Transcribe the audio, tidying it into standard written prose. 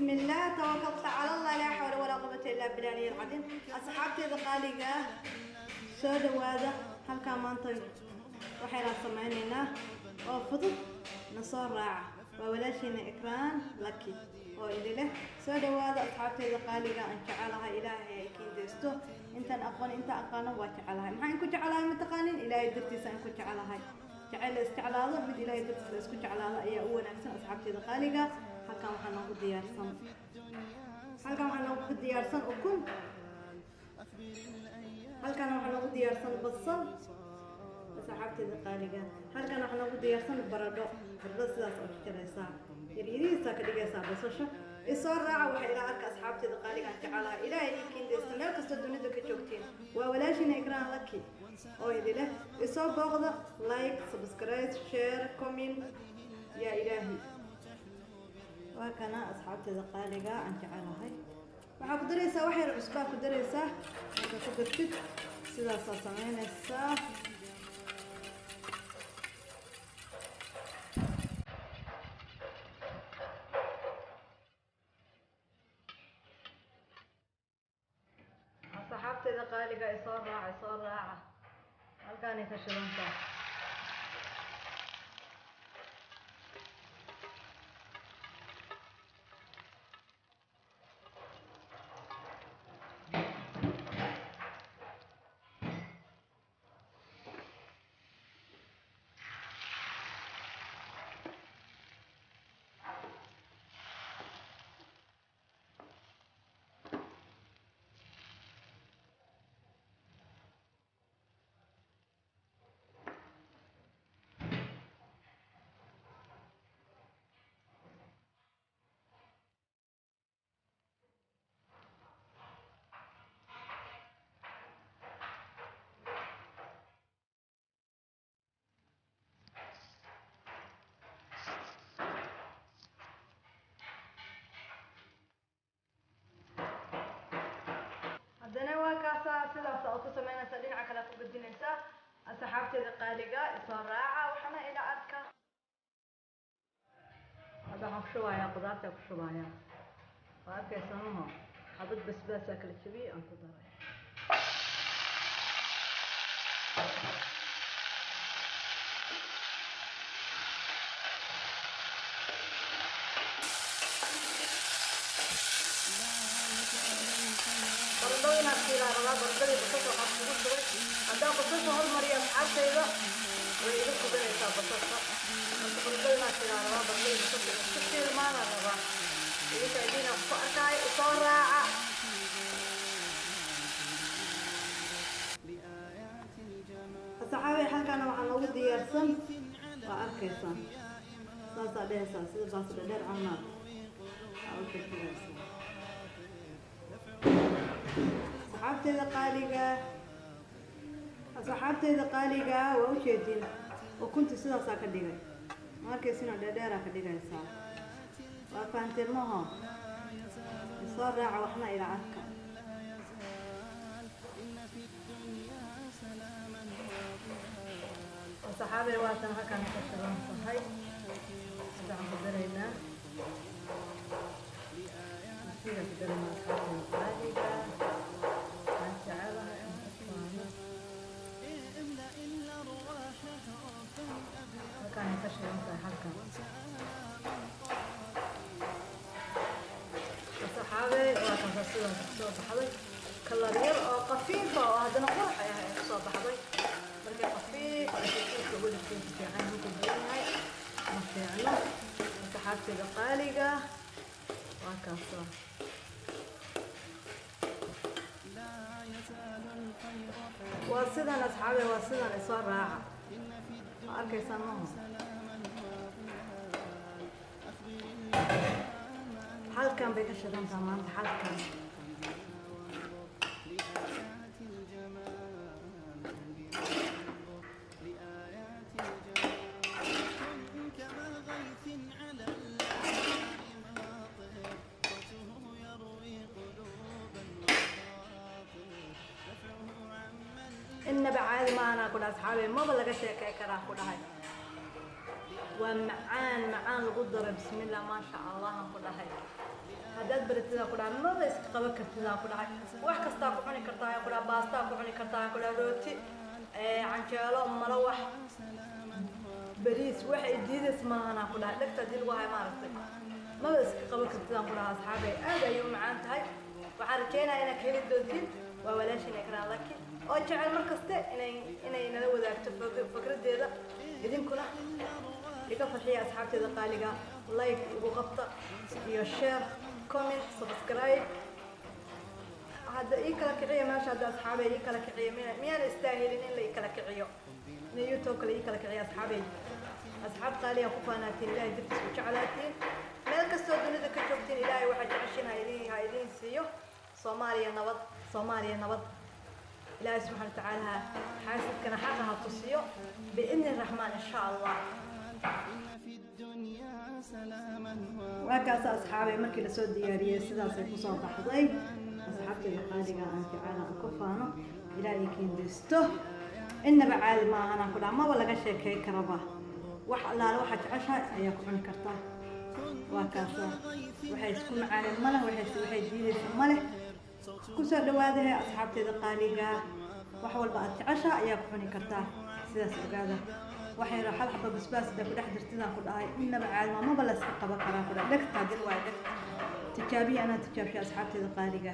بسم الله توكلت على الله لا حول ولا قوة إلا بالله العظيم. أصحابتي qaaliga soo dhawaada. Halkaa maanta waxayna sameynaynaa oo fudud, na soo raaca. Waa walaashiina Ikraan Lucky oo idin leh soo dhawaada. Asxaabteyda qaaliga aan jecelahay, Ilaahay ay kiin deysto. Intaan aqoon, inta aqaano waa jecelahay. Maxaan ku jecelahay mataqaanin? Ilaahay dartiisa aan ku jecelahay. Jecel la isjeclaado, mid Ilaahay dartiisa la isku jeclaado ayaa u wanaagsan. Asxaabteyda qaaliga, halkan waxaa noogu diyaarsan, halkan waxaa noogu diyaarsan ukun, halkan waxaa noogu diyaarsan basal. Asxaabteyda qaaliga, halkan waxaa noogu diyaarsan baradho. Baradho sidaas oo jaraysaa, yaryarihiisaa ka dhigaysaa. Basasha isoo raaca, waxaa ilaa arka. Asxaabteyda qaaliga aan jecelahay, Ilaahay idiin deysta meel kastoo dunida ka joogtiin. Waa walaashiina Ikraan Lucky oo idin leh isoo booqda, like, subscribe, share, comment. Yaa Ilaahi, waa kana. Asxaabteyda qaaliga aan jecelahay, waxaa ku daraysaa wax yar cusbaa ku daraysaa. Marka ku dartid, sidaasaa sameynaysaa. Asxaabteyda qaaliga, isoo raaca, isoo raaca. Halkaanay ka shidantaa. Haddana waa kaasaa, sidaas oo ku sameynaysaa, dhinaca kale ku gedinaysaa. Asxaabteeda qaaliga, isoo raaca, waxaana ila arka. Hadda waxaan ku shubayaa qudaarta, ku shubayaa. Waa arkaysaa maho, xabad basbaasaa kala jabiyey aan ku daray. Baradho inaad shiilaa rabaa. Baradhadii basasha waxaa kugu shubay. Haddaan basasha hormariya, asxaabtayda, way iga gubanaysaa basasha. Marka baradhada inaad shiilaa rabaa, baradhadii basasha isku shiilmaana rabaa. Idinka idiina wax ku arkaayo, isoo raaca. Asxaabay, halkaana waxaa noogu diyaarsan, waa arkaysaa, saasaa dhehaysaa, sida baas dhadheer camal aa u jarjaraysaa. Asxaabteeda qaaliga, asxaabteeda qaaliga, waa ujeedin ukunti sidaasaa ka dhigay. Ma arkaysinoo dheerdheeraa ka dhigaysaa? Waa fahanteen maho? Isoo raaca, waxna ila arka. Saxaabay, waatan halkaan ka shidan tahay. Hadda waxaan ku daraynaa sida ku daraynaa. Asxaabteeda qaaliga waxaan jecelahay aan ku faano, halkaan ka shidan tahay halkan. Saxaabay, waa kansa sidan kusoo baxday, kalar yar oo qafiifa oo haddana qurux ah ay kusoo baxday. Markay qafiif ay uga dhigtay, fiican markuu badan yahay ma fiicno. Asxaabteyda qaaliga, waa kaasa. Waa sidan asxaabe, waa sidan. Isoo raaca, waa arkaysaan maho? Halkan bay ka shidantaa maanta halkan. Innaba caadi maanaa ku dhaha asxaabe, maba laga sheekay karaa ku dhahay. Waa macaan, macaan lagu daro. Bismillah, maasha Allah aan ku dhahay. Haddaad baratidaan ku dhahay, maba iska qaban kartidaan ku dhahay. Wax kastaa ku cuni kartaa ayaan ku dhahay, baastaa ku cuni kartaa ayaan ku dhahay, rooti, canjeelo, malawax, bariis, wax ay diidays malahanaan ku dhahay. Dhegta haddii lagu hayo, maaragtay, maba iska qaban kartidaan ku dhahay. Asxaabay, aad ayay u macaan tahay. Waxaan rajeynayaa inaad ka heli doontiin. Waa walaashin Ikraan Laki oo jecel mar kaste inay nala wadaagto fikradeeda. Idinkuna iga farxiya, asxaabteeda qaaliga, like igu qabta iyo share, comment, subscribe. Hadda ii kala kiciya meesha. Hadda asxaabay ii kala kiciya, miyaan istaahilin in la ii kala kiciyo, in YouTube kale ii kala kiciya? Asxaabay, asxaab qaaliya ku faanaatiin, Ilaahay dartiis u jeclaatiin, meel kastoo dunida ka joogtiin, Ilaahay waxaa jeceshiin ha idiin siiyo. Soomaaliya nabad, Soomaaliya nabad. Ilaahay subxaana watacaala xaasidkana xaqa ha tusiyo biidni Raxmaan, insha Allah. Waa kaas asxaabay, markii lasoo diyaariyey sidaasay kusoo baxday. Asxaabtayda qaaliga aan jecela aan ku faano, Ilaahay kiindaysto, innaba caadi ma ahan aan ku dhaha, maba laga sheekey karaba. Wax allaale waxaad jeceshahay ayaa ku cuni kartaa. Waa kaasa, waxay isku macaaneen maleh, waxay diidaysa maleh. Kusoo dhawaadahe asxaabteeda qaaliga, wax walba aad jeceshahay ayaa ku cuni kartaa, sidaas ogaada. Waxay hal xaba basbaas hadaa ku dhex jirtidaan ku dhahay, innaba caadi ma, maba la iska qaban karaa ku dhahay. Dhegta hadii waayo dhegta tijaabiya, anaa tijaabshay asxaabteeda qaaliga.